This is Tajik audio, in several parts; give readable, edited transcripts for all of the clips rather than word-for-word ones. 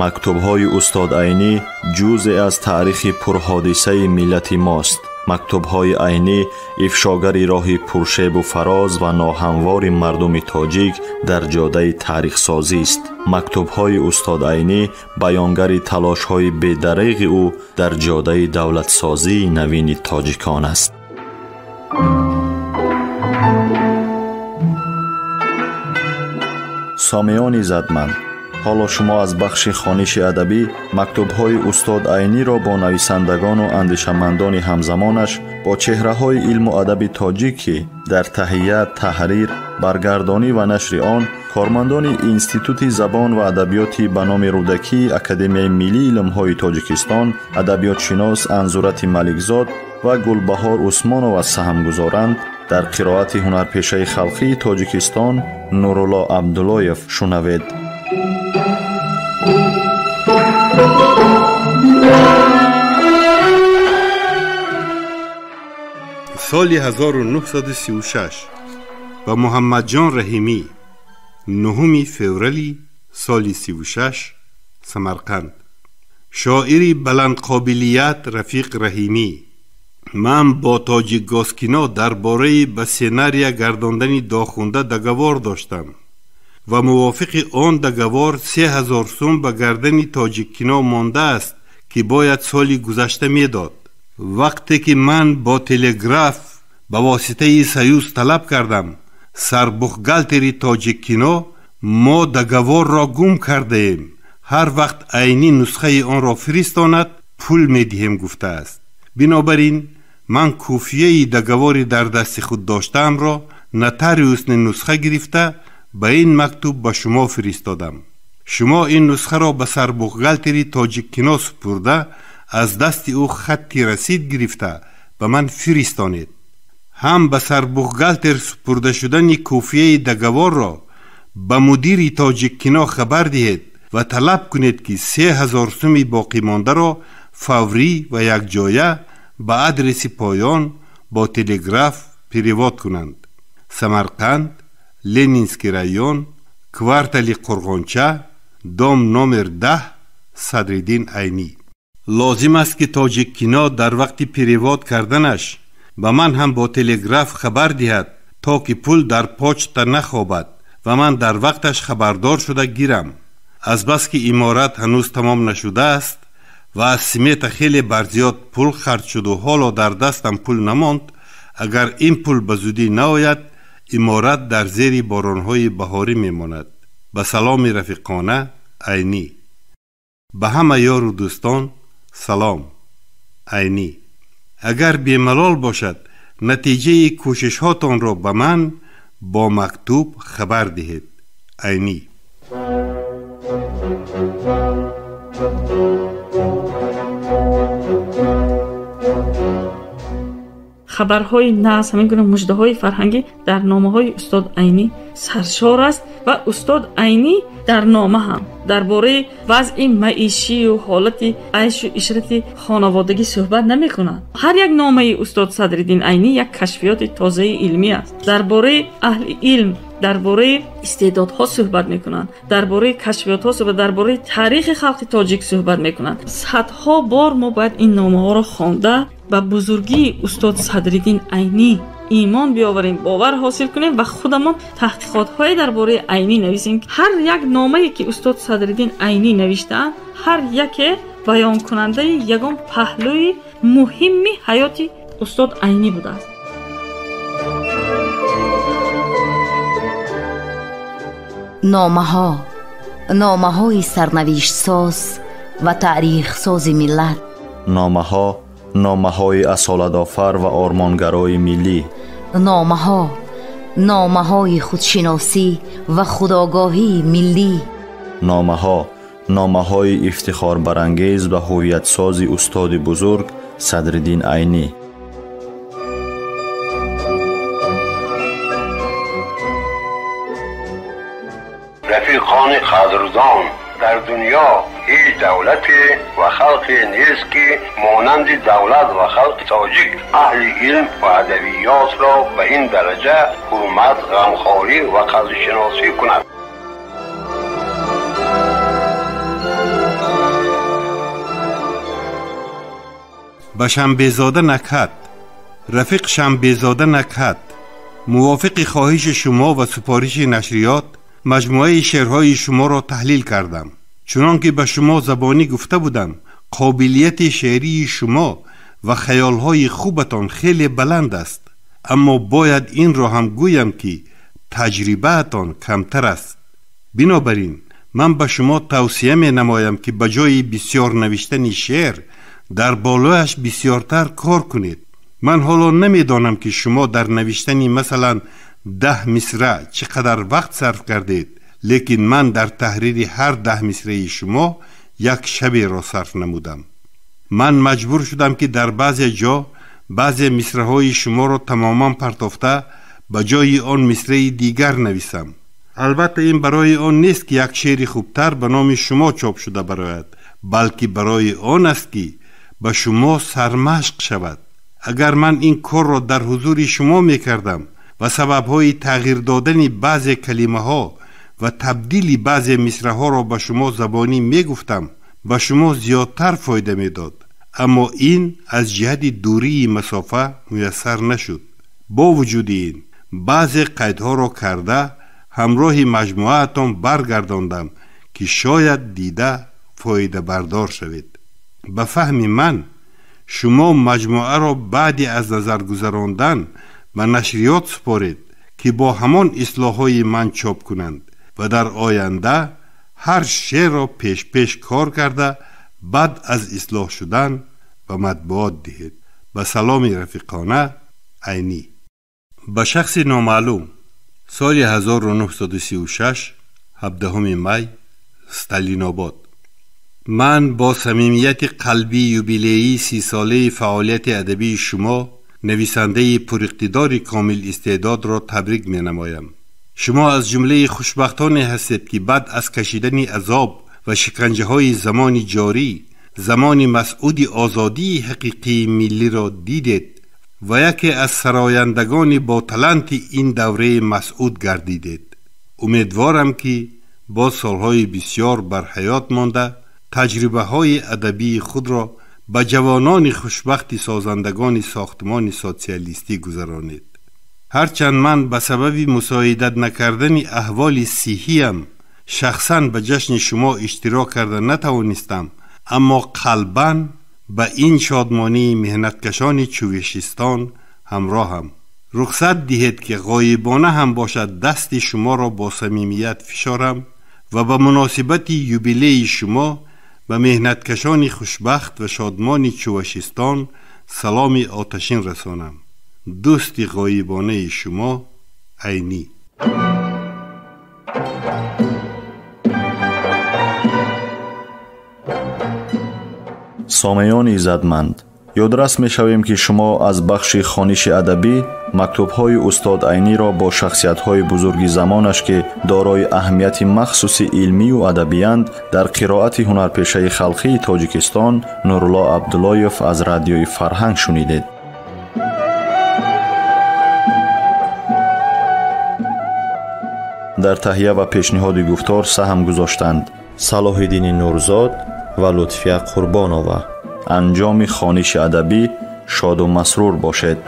Мактубҳои устод Айнӣ ҷузъе аз таърихи пурҳодисаи миллати мост. Мактубҳои Айнӣ ифшогари роҳи пуршебу фароз ва ноҳамвори мардуми тоҷик дар ҷодаи таърихсозист. Мактубҳои устод Айнӣ баёнгари талошҳои бедареғи ӯ дар ҷодаи давлатсозии навини тоҷикон аст. Сомиёни задманд, ҳоло шумо аз бахши хониши адабӣ мактубҳои устод Айниро бо нависандагону андешамандони ҳамзамонаш, бо чеҳраҳои илму адаби тоҷик, ки дар таҳия, таҳрир, баргардонӣ ва нашри он кормандони Институти забон ва адабиёти ба номи Рӯдакии Академияи миллии илмҳои Тоҷикистон, адабиётшинос Анзурати Маликзод ва Гулбаҳор Усмонова саҳм гузоранд, дар қироати ҳунарпешаи халқии Тоҷикистон Нурулло Абдуллоев шунавед. Соли 1936 ба Муҳаммадҷон Раҳимӣ, 9 феврали соли 36, Самарқанд. Шоири баландқобилият Рафиқ Раҳимӣ, ман бо Тоҷикгозкино дар бораи ба сценария гардондани Дохунда договор доштам ва мувофиқи он договор 3000 сум ба гардани Тоҷиккино мондааст, ки бояд соли гузашта медод. Вақте ки ман бо телеграф ба воситаи Союз талаб кардам, сарбухгалтери Тоҷиккино: «Мо договорро гум кардаем, ҳар вақт Айнӣ нусхаи онро фиристонад, пул медиҳем», гуфтааст. Бинобар ин ман куфияи договори дар дасти худ доштаамро нотариусни нусха гирифта ба ин мактуб ба шумо фиристодам. Шумо ин нусхаро ба сарбухгалтери Тоҷиккино супурда, аз дасти ӯ хатти расид гирифта ба ман фиристонед. Ҳам ба сарбухгалтер супурда шудани куфияи договорро ба мудири Тоҷиккино хабар диҳед ва талаб кунед, ки 3000 суми боқимондаро фаврӣ ва якҷоя ба адреси поён бо телеграф перевод кунанд: Самарқанд, Ленинский район, квартали Қурғонча, дом номер 10, Садриддин Айнӣ. Лозим аст, ки Тоҷиккино дар вақти перевод карданаш ба ман ҳам бо телеграф хабар диҳад, то ки пул дар почта нахобад ва ман дар вақташ хабардор шуда гирам. Азбаски иморат ҳанӯз тамом нашудааст ва аз смета хеле барзиёд пул харҷ шуду ҳоло дар дастам пул намонд, агар ин пул ба зудӣ наояд, иморат дар зери боронҳои баҳорӣ мемонад. Ба саломи рафиқона, Айнӣ. Ба ҳама ёру дӯстон салом, Айнӣ. Агар бемалол бошад, натиҷаи кӯшишҳотонро ба ман бо мактуб хабар диҳед. Айнӣ. Хабарҳои нағз, ҳамин гуна муждаҳои фарҳангӣ дар номаҳои устод Айнӣ саршор аст ва устод Айнӣ дар нома ҳам дар бораи вазъи маишию ҳолати айшу ишрати хонаводагӣ суҳбат намекунад. Ҳар як номаи устод Садриддин Айнӣ як кашфиёти тозаи илмӣ аст. Дар бораи аҳли илм, дар бораи истеъдодҳо суҳбат мекунанд, дар бораи кашфиётҳо суҳбат, дар бораи таърихи халқи тоҷик суҳбат мекунанд. Садҳо бор мо бояд ин номаҳоро хонда, ба бузургии устод Садриддин Айнӣ имон биёварем, бовар ҳосил кунем ва худамон таҳқиқотҳое дар бораи Айнӣ нависем. Ҳар як номае, ки устод Садриддин Айнӣ навиштаанд, ҳар яке баёнкунандаи ягон паҳлӯи муҳимми ҳаёти устод Айнӣ будааст. Номаҳо, номаҳои сарнавиштсоз ва таърихсози миллат. Номаҳо, номаҳои асолатофар ва ормонгарои миллӣ. Номаҳо, номаҳои худшиносӣ ва худогоҳии миллӣ. Номаҳо, номаҳои ифтихорбарангез ва ҳувиятсози устоди бузург Садриддин Айнӣ. Рафиқони қадрдон, дар дунё ҳеҷ давлате ва халқе нест, ки монанди давлат ва халқи тоҷик аҳли илм ва адабиётро ба ин дараҷа ҳурмат, ғамхорӣ ва қадршиносӣ кунад. Ба Шанбезода Накҳат. Рафиқ Шанбезода Накҳат, мувофиқи хоҳиши шумо ва супориши нашриёт маҷмӯаи шеърҳои шуморо таҳлил кардам. Чунон ки ба шумо забонӣ гуфта будам, қобилияти шеърии шумо ва хаёлҳои хубатон хеле баланд аст, аммо бояд инро ҳам гӯям, ки таҷрибаатон камтар аст. Бинобар ин ман ба шумо тавсия менамоям, ки ба ҷои бисёр навиштани шеър дар болояш бисёртар кор кунед. Ман ҳоло намедонам, ки шумо дар навиштани масалан 10 мисра чӣ қадар вақт сарф кардед, лекин ман дар таҳрири ҳар 10 мисраи шумо як шаберо сарф намудам. Ман маҷбур шудам, ки дар баъзе ҷо баъзе мисраҳои шуморо тамоман партофта ба ҷои он мисраи дигар нависам. Албатта ин барои он нест, ки як шеъри хубтар ба номи шумо чоп шуда барояд, балки барои он аст, ки ба шумо сармашқ шавад. Агар ман ин корро дар ҳузури шумо мекардам ва сабабҳои тағйир додани баъзе калимаҳо ва табдили баъзе мисраҳоро ба шумо забонӣ мегуфтам, ба шумо зиёдтар фоида медод. Аммо ин аз ҷиҳати дурии масофа муяссар нашуд. Бо вуҷуди ин баъзе қайдҳоро карда ҳамроҳи маҷмӯаатон баргардондам, ки шояд дида фоидабардор шавед. Ба фаҳми ман шумо маҷмӯаро баъди аз назар гузарондан ба нашриёт супоред, ки бо ҳамон ислоҳҳои ман чоп кунанд ва дар оянда ҳар шеърро пешпеш кор карда баъд аз ислоҳ шудан ба матбуот диҳед. Ба саломи рафиқона, Айнӣ. Ба шахси номаълум. Соли 1936, 17 май, Сталинобод. Ман бо самимияти қалбии юбилеии 30-солаи фаъолияти адабии шумо, нависандаи пуриқтидори комил истеъдодро табрик менамоям. Шумо аз ҷумлаи хушбахтоне ҳастед, ки баъд аз кашидани азоб ва шиканҷаҳои замони ҷорӣ, замони масъуди озодии ҳақиқии миллиро дидед ва яке аз сарояндагони боталанти ин давраи масъуд гардидед. Умедворам, ки бо солҳои бисёр бар ҳаёт монда таҷрибаҳои адабии худро ба ҷавонони хушбахти созандагони сохтмони социалистӣ гузаронед. Ҳарчанд ман ба сабаби мусоидат накардани аҳволи сиҳиям шахсан ба ҷашни шумо иштирок карда натавонистам, аммо қалбан ба ин шодмонии меҳнаткашони Чувишистон ҳамроҳам. Рухсат диҳед, ки ғоибона ҳам бошад дасти шуморо бо самимият фишорам ва ба муносибати юбилеи шумо ба меҳнаткашони хушбахт ва шодмони Чувашистон саломи оташин расонам. Дӯсти ғоибонаи шумо, Айнӣ. Сомеёни иззатманд, ёдрас мешавем, ки шумо аз бахши хониши адабӣ мактубҳои устод Айниро бо шахсиятҳои бузурги замонаш, ки дорои аҳамияти махсуси илмию адабиянд, дар қироати ҳунарпешаи халқии Тоҷикистон Нурулло Абдуллоев аз радиои Фарҳанг шунидед. Дар таҳия ва пешниҳоди гуфтор саҳм гузоштанд Салоҳиддини Нурзод ва Лутфия Қурбонова. Анҷоми хониши адабӣ шоду масрур бошед.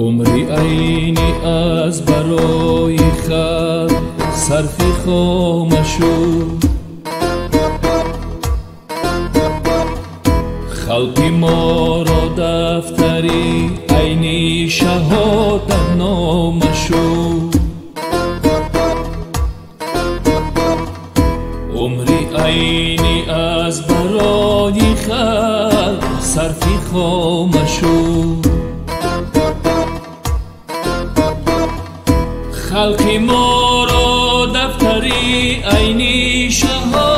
Умри Айнӣ аз барои халқ сарфи хома шуд, халқи моро дафтари Айнӣ шаҳодатнома шуд. Умри Айнӣ аз барои халқ сарфи хома шуд, халқи моро дафтари Айнӣ шаҳодатнома.